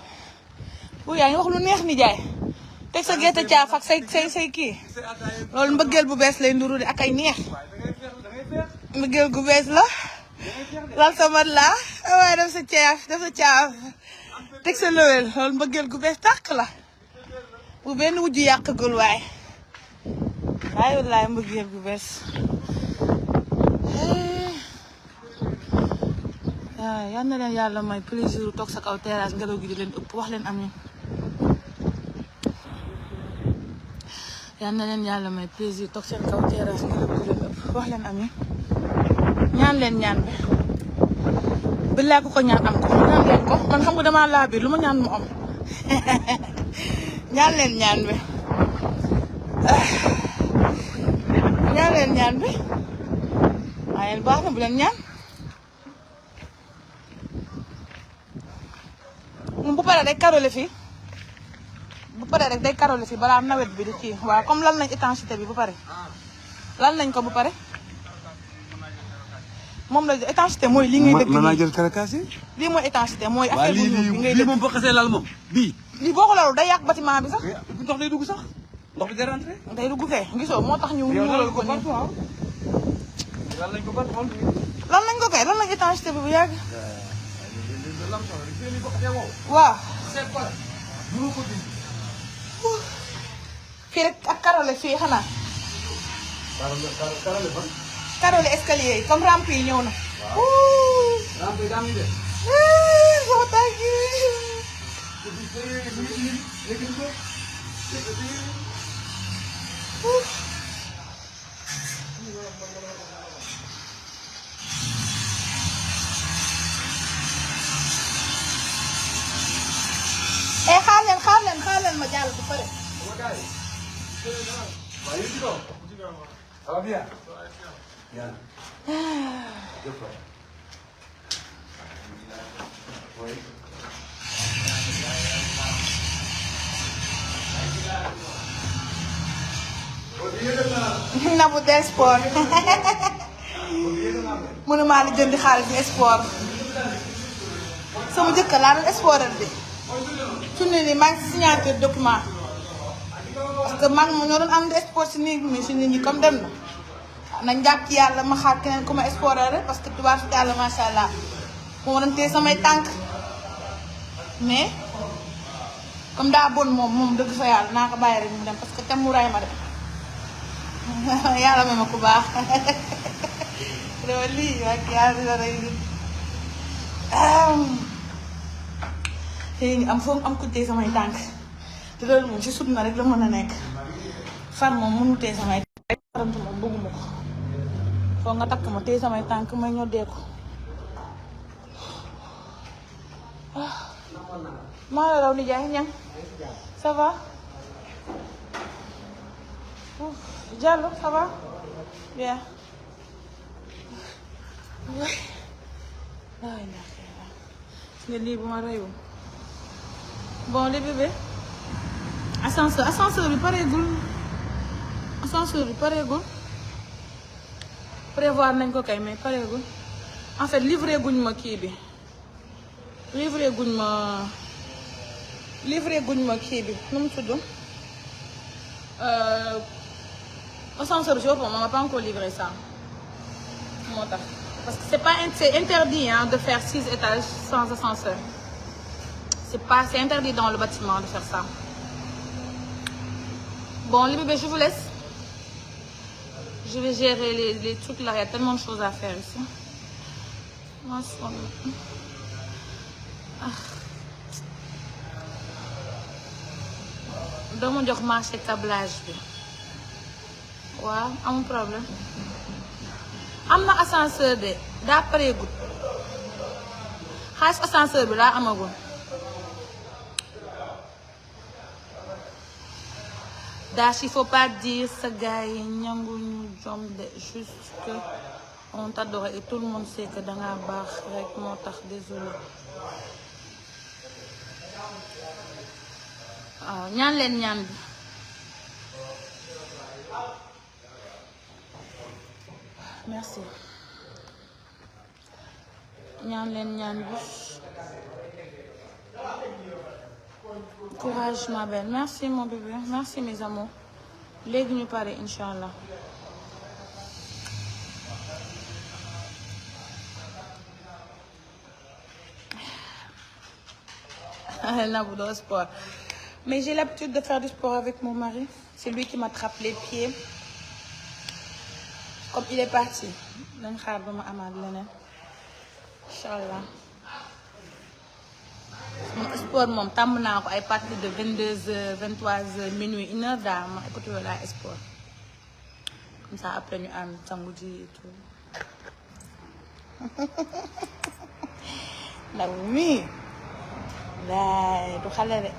yaa ngi wax lu neex ni jaay teg sa gerte caaf ak say kii loolu mbëggeel bu bees lay nduru de ak ay neex mbëggeel gu bees la lal sa mat la waaye def sa caaf teg sa lowel loolu mbëggeel gu bees tàq la bu benn wujju yàqagul waaye wallaay mbëggeel gu bees. waaw yal na leen yàlla may plaisir toog sa kaw terrasse ngelaw gi di leen ëpp wax leen amiin yal na leen yàlla may plaisir toog seen kaw terrasse ngelaw gi di leen ëpp wax leen amiin ñaan leen ñaan bi billaay ko ñaan am ko ñaan leen ko man xam nga damaa laa biir lu ma ñaan mu am ñaan leen ñaan bi ñaan leen ñaan bi waaye baax na bu leen ñaan bu paree day karole fii bu paree rek day karole fii balaa nawet bi di kii waaw comme lan nañ étanchéité bi bu pare lan nañ ko bu pare moom la étanchéité mooy li ngay dëgg mën naa jël caracas yi lii mooy étanchéité mooy affaire bu ñuul bi ngay dëgg lii moom boo xasee lal moom bii lii boo ko lalul day yàq bâtiment bi sax ndox day dugg sax ndox bi day rentré day dugg kay gisoo moo tax ñu ñuulal ko nii lan lañ ko ban xool lan lañ ko kay lan lañ étanchéité bi bu yàgg waaw fii rek ak karole fii xanaa carole escalier yi comme rampe yi ñëw na. rampe daa muy def. sama tànk yi. xaar leen ma jàll bu pare. Ça va bien? Bien. Oui. Nabou de sport. mënuma la jëndi xaalis bi sport. sama jëkkër laa doon sportal bi. su ne nii maa ngi si signature document. parce que mag ma ñoo doon am di sport si néeg mi si nit ñi comme dem na. nañ jàpp ci yàlla ma xaar keneen ku ma sportal rek parce que tubaab si yàlla macha allah. moo doon téye samay tànk. mais comme daa bon moom dëgg fa yàlla naa ko bàyyi rek mu dem parce que tem mu ray ma de. yàlla may ma ku baax. loolu lii ak yàlla dina rey nit. am foog am ku téye samay tànk. te loolu moom si sut na rek la mën a nekk. far moom mënu téye samay tànk. farantu moom bëgguma ko. foog nga takk ma téye samay tànk may ñoo dee ko. maa la raw nijaay ñang ça va. Diallo ça va bien. waay nga lii bu ma reyul. bon les bébés ascenseur bi pareegul. prévoir nañ ko kay mais pareegul. en fait livré guñ ma kii bi. livré guñ ma kii bi nu mu tudd. ascenseur bi on m'a pas encore livré ça. moo tax parce que c'est interdit hein, de faire 6 étages sans ascenseur. c'est interdit dans le bâtiment de faire ça. bon les bébés je vous laisse. je vais gérer les trucs là, il y a tellement de choses à faire ici. dama jox marché câblage bi. waaw amul problème. am na ascenseur de daa pareegul. xaalis ascenseur bi laa amagul. Dash, il faut pas dire ça gars yi ñanguñu jom de juste que on t'adore et tout le monde sait que danga baax rek moo tax désolé. waaw ñaan leen ñaan bi. merci. ñaan leen ñaan bi. courage ma belle merci mon bébé merci mes amours léegi ñu pare incha allah. Nabou de sport mais j'ai l'habitude de faire du sport avec mon mari c'est lui qui m'attrape les pieds comme il est parti nañ xaar ba ma amaat leneen incha allah. sport moom tàmm naa ko ay partir de 22h 23h minuit 1h daal ma écouté la sport comme ça après ñu ànd sangu ji et tout. ndaw mi laay du xale de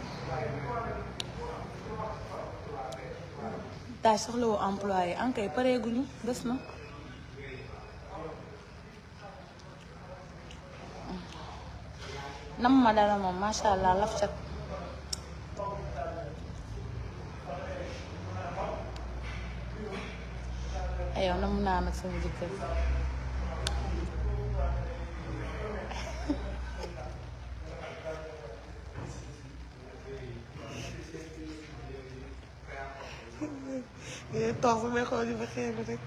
daa soxla woo employé ankay pareeguñu des na. nam ma dara moom macha allah laf cat. ayow nam naa nag sama jëkkër. toog su may xool ba xeex rek.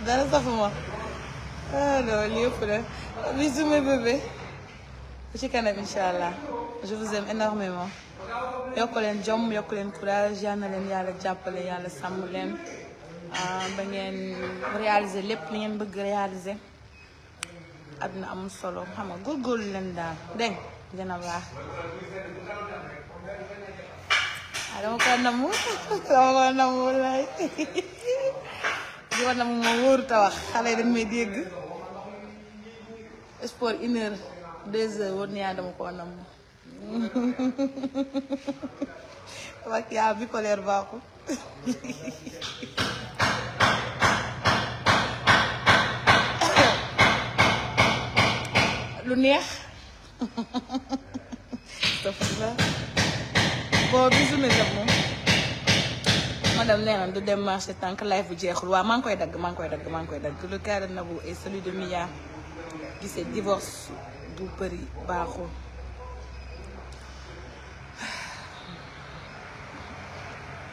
dara safuma. ah non lii yëpp la bisous mes bébés. ci kanam incha allah je vous aime énormément. yokk leen jom yokk leen courage yal na leen yàlla jàppale yàlla sàmm leen ba ngeen réaliser lépp li ngeen bëgg réaliser àdduna amul solo xam nga góorgóorlu leen daal dégg dina baax. dama ko namu laay di war namu ma wóoru ta wax xale yi dañ may dégg sport 1 heure 2 heures war na dama ko namu wax yaa bipolaire baaxul lu neex bon bisu mes amours madame nee na du dem marché tant que live bu jeexul waaw maa ngi koy dagg le cas de Nabou et celui de Mia gisee divorce bu bëri baaxul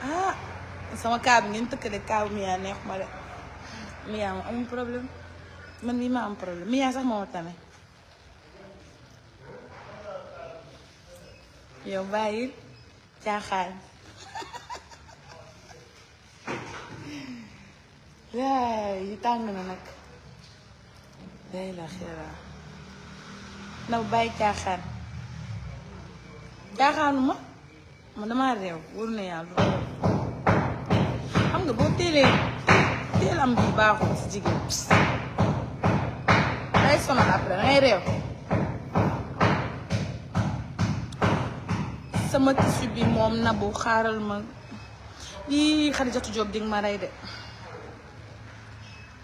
ah sama cas bi ngeen tëkkale cas bu Mia neex ma de Mia ma amul problème man mii ma am problème Mia sax moo tane yow bàyyi caaxaan yi tàng na nag day la xeeraa ndaw bàyyi caaxaanuma man damaa réew wóor na yàlla xam nga boo teel am bi baaxul ci jigéen day sonal après dangay réew sama tissu bi moom Nabou xaaral ma lii Khadijatou Diop di nga ma rey de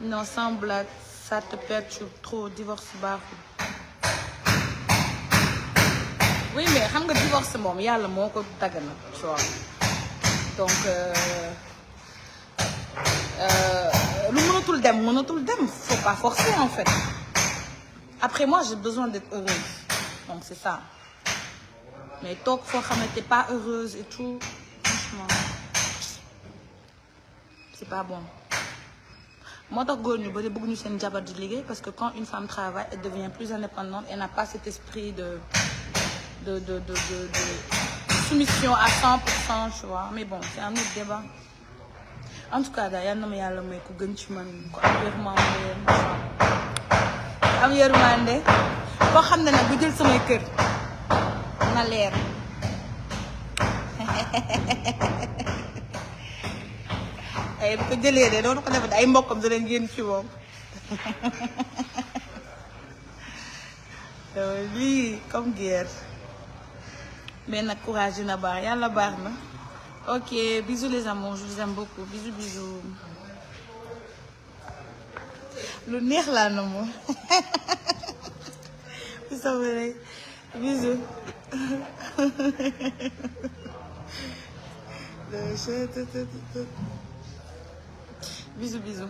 non sans blague ça te perturbe trop divorce baaxul oui mais xam nga divorce moom yàlla moo ko daggana tu vois donc lu mënatul dem faut pas forcer en fait après moi j'ai besoin d'être heureuse donc c'est ça mais toog foo xam ne t'es pas heureuse et tout franchement c'est pas bon moo tax góor ñu bari bëgguñu seen jabar di liggéey parce que quand une femme travaille elle devient plus indépendante elle n'a pas cet esprit de soumission à 100% tu vois mais bon c'est un autre débat en tout cas daal yal na ma yàlla may ku gën ci man ku am yërmande koo xam ne nag bu jël samay kër na leer ay bu ko jëlee de doon ko defee ay mbokkam danañ génn ci moom lii comme guerre mais nag courage dina baax yàlla baax na ok bisous les amours je vous aime beaucoup bisous lu neex laa na moom bisous bisous